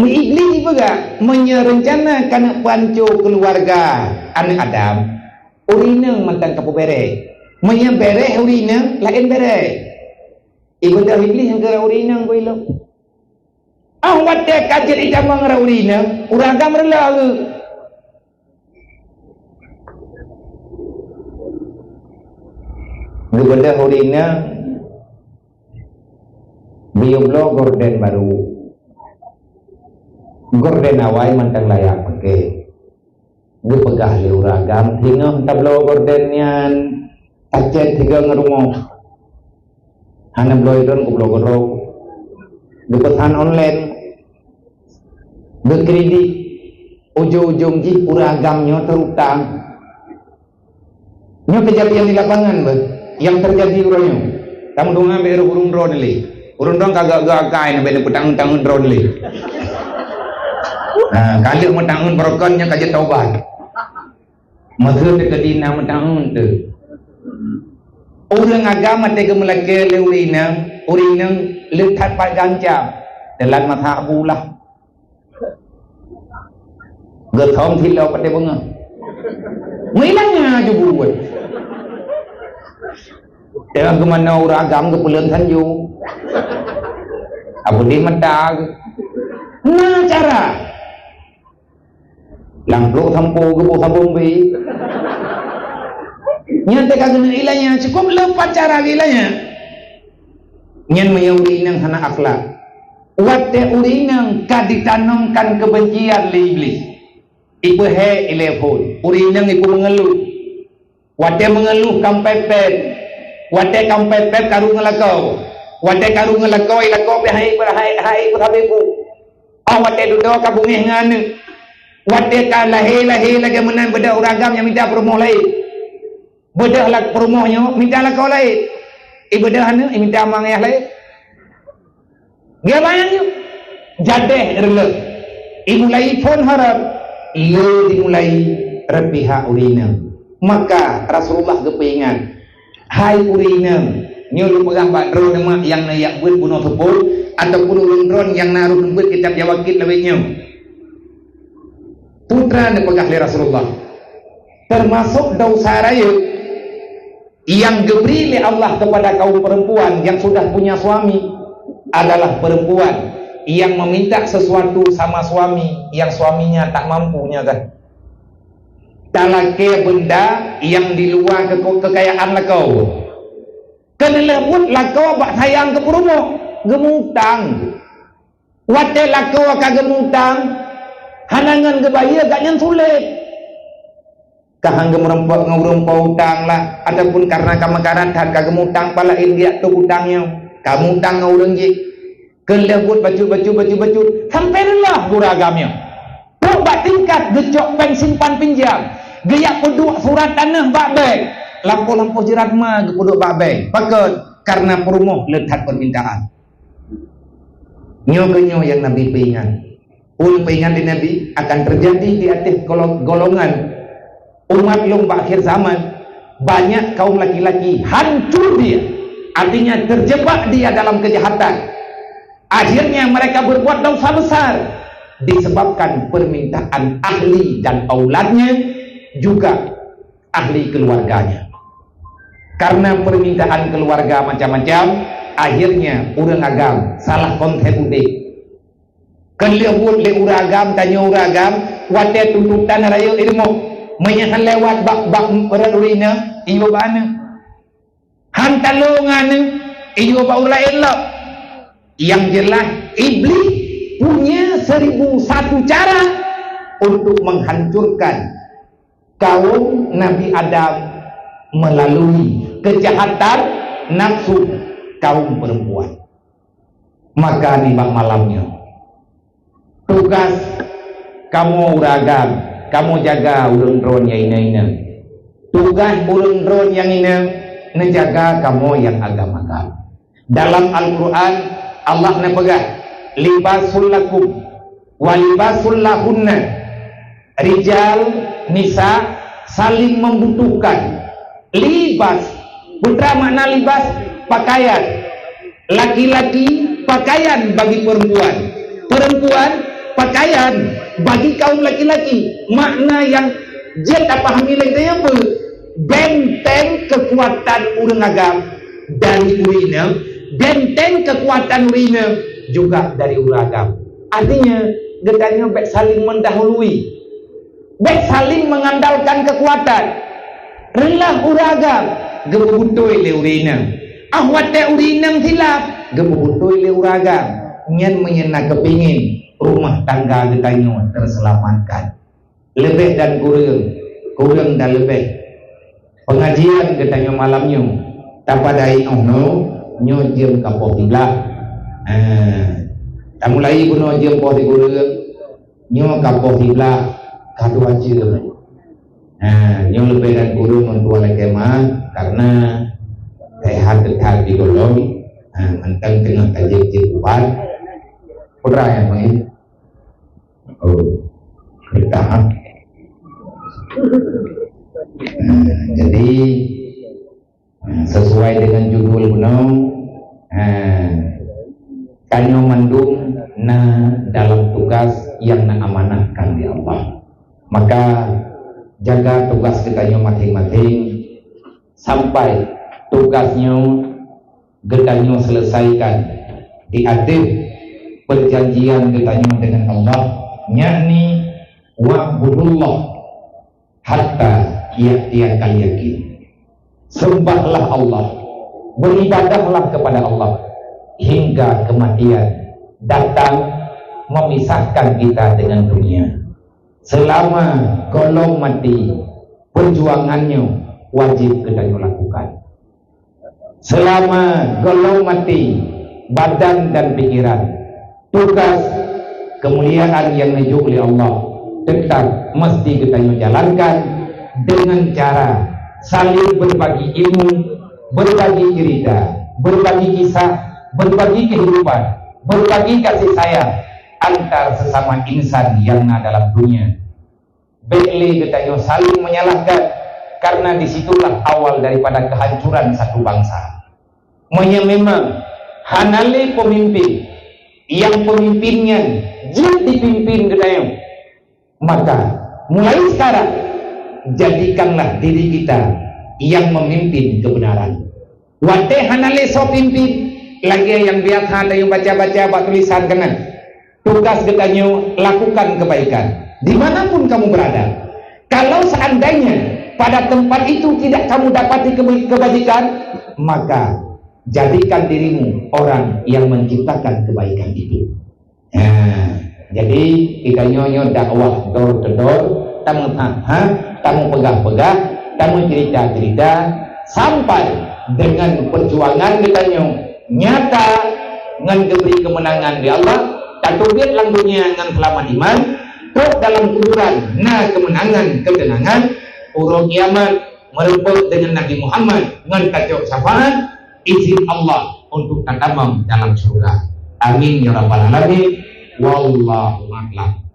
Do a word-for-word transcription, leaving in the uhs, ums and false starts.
Iblih jipeugah, meunyoe reuncana keuneuk peuhanco keuluwarga aneuëk Adam, ureuëng inong mantong ka peubéréh. Meunyoe béréh ureuëng inong, laén béréh. Ibeudôh Iblih nyang keu ureuëng inong beu ilong. Ah, watée ka jeuet itamong rot ureuëng inong, ureuëng agam reuloh geuh. Geubeudôh ureuëng inong, geuyue bloe gorden barô. Gorden awai mantong layak pakai. Geupeugah lé ureuëng agam, singoh tabloe gorden nyan, tacét sigoe ngon rumoh. Hana bloe droen, kubloe keudroe. Geupeusan online. Geukredit. Ujong-ujong jih ureuëng agam nyoe teurutang. Nyoe keujadian di lapangan beuh, nyang teujadi uroe nyoe. Tameudoá bèk rôh ureuëng droen lé. Ureuëng droen ka gak-gak akai, na bèk neupeutangeun-tangeun droen lé. Ha, ka lheueh meutangeun barokon nyan ka jeuet tobat. Meukeue teukeudi na meutangeun teuh. Ureuëng agam até geumeulakée lé ureuëng inong, ureuëng inong le that pat geuancam. Teulat masa abu lah. Geuthom siloe paté beungoh. Meuilang aju buet. Teuka geumanoe ureuëng agam geupeuleueng sanjong. Abu di mata. Na cara. Lam plôk sampoe geuboh sabong bri. Nyan teuka keuneuk ilanya, cukup leupat cara ilanya. Nyan meunyoe ureuëng inong hana akhlak. Watée ureuëng inong ka ditanamkan keubencian lé Iblih. Ipeuhé ilée phon, ureuëng inong ipeumeungeuluh. Watée meungeuluh kampét-pét, watée kampét-pét karu ngeulakée, watée karu ngeulakée ilakée pih hai hai hai peusabe bu. Oh watée dudoe ka beungéh ngon aneuëk, watée ka lahé-lahé lagée meunan beudôh ureuëng agam nyang mita peurumoh laén. Beudôh lak peurumoh nyoe mita lakoe laén. Ibeudôh aneuëk imita mangat laén. Geubayang nyoe, jadeh reuloh. Imulai phon harab, le dimulai reupihak ureuëng inong. Maka Rasulullah geupeuingat, hai ureuëng inong, nyoe lôn peugah bak droeneuh mak nyang na jak beuet bunoe seupôt, ataupun ureuëng droen nyang na rôh beuet kitab jawakit lawét nyoe. Putra neupeugah lé Rasulullah, termasuk dosa rayeuk yang diberi oleh Allah kepada kaum perempuan yang sudah punya suami adalah perempuan yang meminta sesuatu sama suami yang suaminya tak mampu nyan kan. Talakée benda yang di luar ke-, kekayaan lakoe. Keuneulheueh buet lakoe bak sayang keu peurumoh, geumutang. Watée lakoe ka geumutang, hana ngon geubayeue, gobnyan sulet. Ka han geumeurumpok ngon ureuëng po utang lah, ataupun karena ka meukarat that ka geumutang, pala in geujak tôb utang nyoe, ka mutang ngon ureuëng jih. Keuneulheueh buet bacut-bacut, bacut-bacut, sampai reuloh guragam nyoe. Trok bak tingkat geucok péng simpan pinjam, geujak peuduek surat taneuh bak bank, lampôh-lampôh jeurat ma geupeuduek bak bank. Pakon? Karena peurumoh le that permintaan. Nyoe keuh nyoe nyang Nabi peuingat. Ulôn peuingat lé Nabi akan terjadi di ateueh golo-, golongan umat lôn bak akhir zaman, banyak kaum laki-laki hancur dia, artinya terjebak dia dalam kejahatan. Akhirnya mereka berbuat dosa besar disebabkan permintaan ahli dan auladnya juga ahli keluarganya. Karena permintaan keluarga macam-macam, akhirnya ureuëng agam salah konsep udeb. Keuneulheueh buet lé ureuëng agam, tanyoe ureuëng agam, watée tuntutan rayeuk ilmu, meunyoe han lewat bak, bak ureuëng inong, iyue bak aneuëk. Han talô ngon aneuëk, iyue bak ureuëng laén lom. Yang jelas, Iblih punya seribu satu cara untuk menghancurkan kaum Nabi Adam melalui kejahatan nafsu kaum perempuan. Maka nibak malam nyoe, tugas kamoe ureuëng agam, kamoe jaga ureuëng droen nyang inong-inong. Tugas ureuëng droen nyang inong, neujaga kamoe nyang agam-agam. Dalam Al-Quran, Allah neupeugah, "Libasul lakum wa libasul lahunna." Rijal, nisa, saling membutuhkan. Libas, peue makna libas? Pakaian. Laki-laki, pakaian bagi perempuan. Perempuan, pakaian bagi kaum laki-laki. Makna nyang jeuet tapahami lé geutanyoe peue? Benteng keukuatan ureuëng agam dari ureuëng inong, benteng keukuatan ureuëng inong juga dari ureuëng agam. Artinya, geutanyoe bék saling mendahului. Bék saling mengandalkan kekuatan. Reulah ureuëng agam, geupeubutôi lé ureuëng inong. Ah watée ureuëng inong silap, geupeubutôi lé ureuëng agam. Nyan meunyoe na keupingin rumah tangga geutanyoe teuseulamatkan. Leubeh dan kureueng, kureueng dan leubeh. Pengajian geutanyoe malam nyoe, tapadai óh noe, nyoe jeuem ka poh siblaih. Ha, tamulai bunoe jeuem poh sikureueng, nyoe ka poh siblaih, ka dua jeuem. Ha, nyoe leubeh dan kureueng ngon tuan lakée meu'ah, karena sehat teutab di gohlom, ha, mantong teungoh tajép-jép ubat. Putra nyang panggil. Oh, keureudah. Ha, jadi, ha, sesuai dengan judul bunoe, ha, tanyoe mandum na dalam tugas nyang na amanahkan lé Allah. Maka, jaga tugas geutanyoe maséng-maséng sampai tugas nyoe geutanyoe seuleusaikan di ateueh peujanjian geutanyoe deungon Allah, yakni, "Wa'budullah hatta ya'tiyakal yakin." Sembahlah Allah, beribadahlah kepada Allah hingga kematian datang memisahkan kita dengan dunia. Selama gohlom maté, perjuangan nyoe wajéb geutanyoe lakukan. Selama gohlom maté, badan dan pikiran, tugas kemuliaan nyang neujok lé Allah teutap meusti geutanyoe jalankan deungon cara saling berbagi ilmu, berbagi cerita, berbagi kisah, berbagi kehidupan, berbagi kasih sayang antar sesama insan nyang na dalam dunia. Bék lé geutanyoe saling menyalahkan, karena di situlah awal daripada kehancuran satu bangsa. Meunyoe memang hana lé peumimpin, nyang peumimpin nyan jeuet jipimpin geutanyoe, maka mulai sekarang, jadikanlah diri kita nyang memimpin kebenaran. Watée hana lé soe pimpin, lagée nyang biasa tanyoe baca-baca bak tulisan keunan. Tugas geutanyoe lakukan kebaikan di mana pun kamu berada. Kalau seandainya pada tempat itu tidak kamu dapati keba-, kebajikan, maka jadikan dirimu orang yang menciptakan kebaikan itu. Nah, jadi geutanyoe nyoe dakwah door to door, tameuha-ha, tameupeugah-peugah, tameucerita-cerita, sampai dengan perjuangan geutanyoe nyata ngon geubri keumeunangan lé Allah, tateubiet lam dunia ngon seulamat iman, trok dalam kuburan na keumeunangan keuteunangan, uroe kiamat meureumpok deungon Nabi Muhammad ngon tacok syafaat, izin Allah untuk tatamong dalam syurga. Amin ya rabbal alamin. Wallahu a'lam.